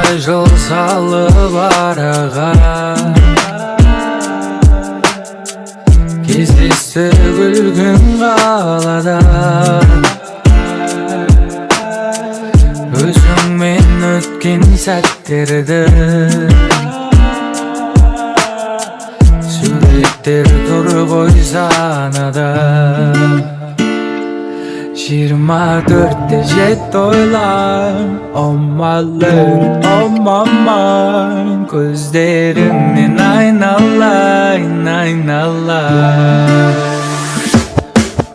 Талай жыл салып араға, кездестік үлкен қалада. Өзіңмен өткен сәттерді суреттер тұр ғой санада. 24-те 7 ойлар, oh my lady, oh my mind. Көздеріңнен айналайын, айналайын.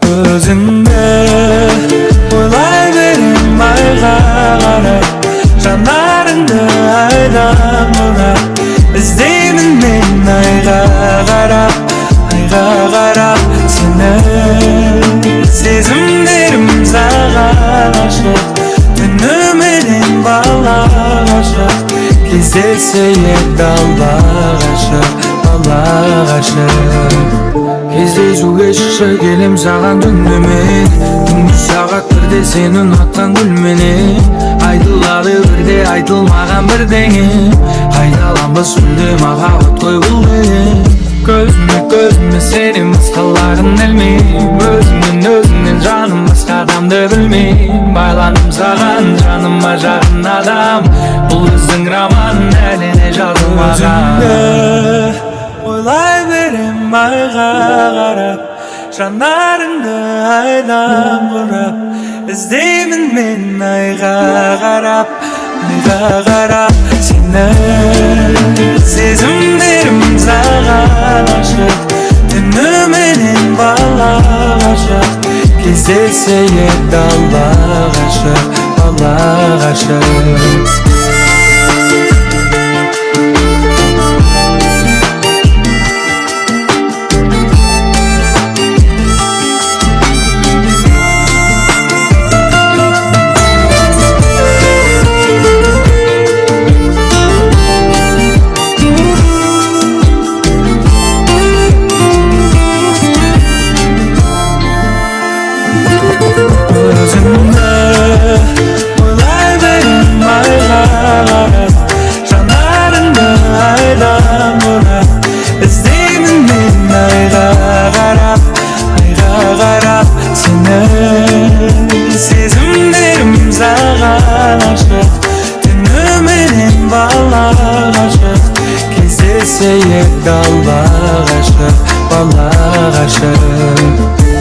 Өзіңді ойлай берем айға қарап, жанарыңды айдан бұрап. Іздеймін мен айға қарап, айға қарап сені. Сезімдерім саған ашық, түніменен бала ғашық. Кездесейік дала ғашық, бала ғашық. Кездесуге шықшы, келем саған түнімен. Түнгі сағат 1-де сені ұнатқан гүлменен. Айтылады бірде айтылмаған бірдеңе, қайталанбас мүлде махаббат қой бұл деген. Көзіме, көзіме сенем, басқаларын ілмеймін. Өзіңнен, өзіңнен жаным басқа адамды білмеймін. Байландым саған, жаныма жақын адам. Бұл біздің роман әлі де жазылмаған. Өзіңді ойлай берем айға қарап, жанарыңды айдан бұрап. Іздеймін мен айға қарап, айға қарап сені. Сезімдерім саған ашық, түніменен бала ғашық. Кездесейік дала ғашық, бала ғашық. Өзіңді ойлай берем айға қарап, жанарыңды айдан бұрап. Іздеймін мен айға қарап, айға қарап сені. Сезімдерім саған ашық, түніменен бала ғашық. Кездесейік дала ғашық, бала ғашық.